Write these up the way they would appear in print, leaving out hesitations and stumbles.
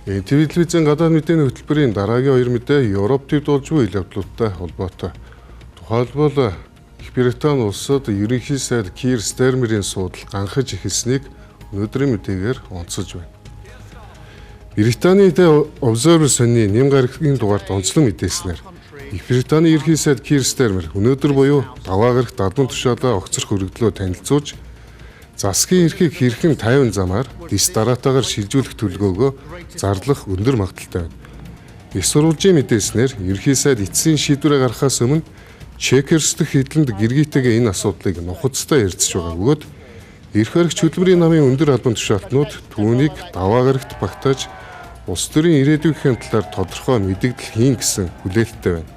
НТВ телевизийн гадаад мэдээний хөтөлбөрийн дараагийн хоёр мэдээ Европ төвд болж буй үйл явдлуудтай холбоотой. Тухайлбал Их Британи улсад ерөнхий сайд Кир Стармерийн суудал ганхаж эхэлснийг өнөөдрийн мэдээгээр онцолж байна. Британий The Observer сонины нэм гарагийн дугаард онцлон мэдээлснээр Их Британий ерөнхий сайд Кир Стармер өнөөдөр буюу даваа гарагт албан тушаалаа огцрох өргөдлөө танилцуулж засгийн эрхийг хэрхэн тайван замаар дис дараатаагаар шилжүүлэх төлөвлөгөөгөө зарлах өндөр магадлалтай байна. Их сурвалжийн мэдээлснээр ерөнхий сайд эцсийн шийдвэрээ гаргахаас өмнө Чекерс дэх хэдлэнд гэргийтэйгээ энэ асуудлыг нухацтай ярилцж байгаа бөгөөд эрх баригч хөдөлмөрийн намын өндөр албан тушаалтнууд түүнийг даваа гарагт багтааж улс төрийн ирээдүйнхэн талаар тодорхой мэдэгдэл хийн гэсэн хүлээлттэй байна.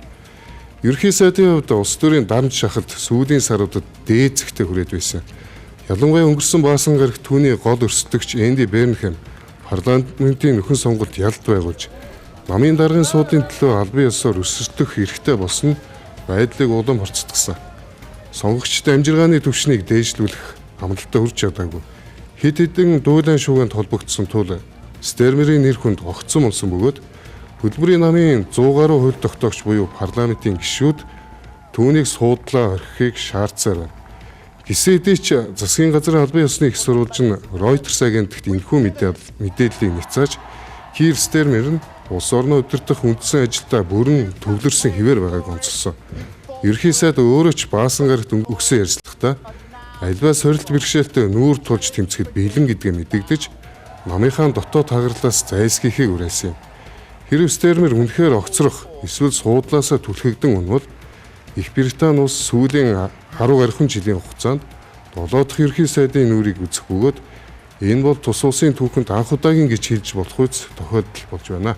Ерөнхий сайдын хувьд улс төрийн дарамт шахалт сүүлийн саруудад дээд зэгтээ хүрээд байсан. Ялангуяа өнгөрсөн баасан гарагт түүний гол өрсөлдөгч Энди Бернхэм парламентын нөхөн сонгуульд ялд байгуулж намын даргын суудлын төлөө албан ёсоор өрсөлдөх эрхтэй болсон нь байдлыг улам хорцдгосон. Сонгогчдод амжиргааны түвшнийг дээшлүүлэх амлалтаа хүрч чадаагүй. Хэд хэдэн дуулан шүүгээнд холбогдсон тул Стермерийн нэр хүнд огцом унсан бөгөөд хөдөлмөрийн намын 100 гаруй хууль тогтоогч буюу парламентын гишүүд түүнийг суудлаа орхихыг шаардсаар байна. Гэсэн хэдий ч засгийн газрын албан ёсны их сурвалж нь Reuters агентлагт энэхүү мэдээллийг няцааж Кир Стармер нь улс орноо удирдах үндсэн ажилдаа бүрэн төвлөрсөн хэвээр байгааг онцолсон. Ерөнхий сайд өөрөө ч баасан гарагт өгсөн ярилцлагатаа альва сорилт бэрхшээлтэй нүүр тулж тэмцэхэд бэлэн гэдгээ мэдэгдэж намынхаа дотоод хагарлаас зайлсхийхийг уриалсан юм. Хэрэв Стармер үнэхээр огцрох эсвэл суудлаасаа түлхэгдэн унвал Их Британи улс сүүлийн 10 гаруй жилийн хугацаанд 7 дахь ерөнхий сайдын нүүрийг үзэх бөгөөд энэ бол тус улсын түүхэнд анх удаагийн гэж хэлж болох үз тохиолдол болж байна.